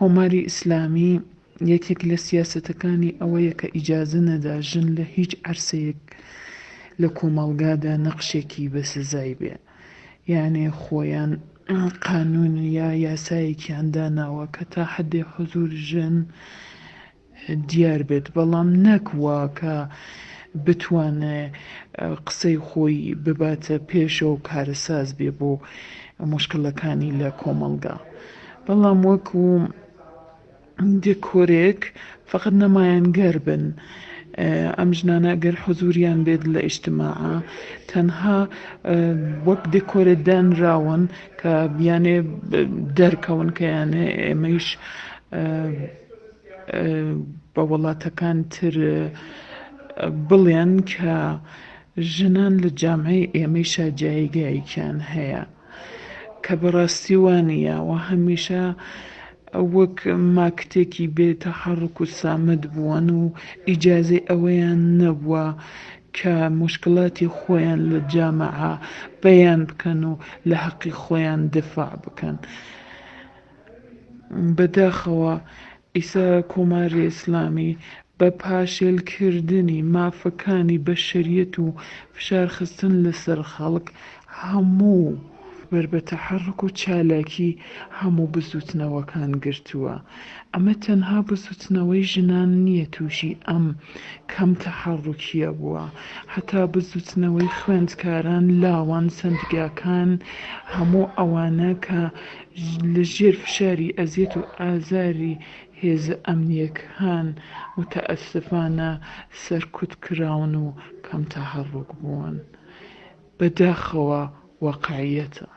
کۆماری ئیسلامی یەکێک لە سیاسەتەکانی ئەوەیە کە ئیجازە نەدا ژن لە هیچ عەرسەیەک لە کۆمەڵگادا نەقشێکی بە سزای بێ. یانێ خۆیان قانوون یا یاسایەکیان داناوە کە تا حەدێ حوزوور ژن دیار بێت بەڵام نەک وا کە بتوانێ قسەی خۆی بباتە پێشەوە و کارەساز بێ بۆ موشکڵەکانی لە کۆمەڵگا بەڵام وەکو دێکۆرێک فەقەت نەمایانگەر بن ئەم ژنانە گەر حزوریان بێت لە ئیجتماعا تەنها وەک دێکۆرێ دانراون کە یانێ دەرکەون کە یانێ ئێمەیش بە وڵاتەکان تر بڵێن کە ژنان لە جامعەی ئێمەیشا جایگایەکیان هەیە کە بەڕاستی وا نییە و هەمیشە وەک ماکتێکی بێ تەحەڕوک و سامت بوون و ئیجازەی ئەوەیان نەبووە کە موشکڵاتی خۆیان لە جامعە بەیان بکەن و لە هەقی خۆیان دفاع بکەن. بەداخەوە ئیسا کۆماری ئیسلامی بە پاشێل کردنی مافەکانی بەشەریەت و فشار خستن لە سەر خەڵک هەموو بەر بە تەحەڕوک و چالاکی هەموو بزووتنەوەکان گرتووە. ئەمە تەنها بزووتنەوەی ژنان نییە تووشی ئەم کەم تەحەڕوکییە بووە، هەتا بزووتنەوەی خوێندکاران، لاوان، سەندیگاکان، هەموو ئەوانە کە لە ژێر فشاری ئەزیەت و ئازاری هێزە ئەمنییەکان موتەئەسفانە سەرکوت کراون و کەم تەحەڕوک بوون. بەداخەوە واقعیەتە.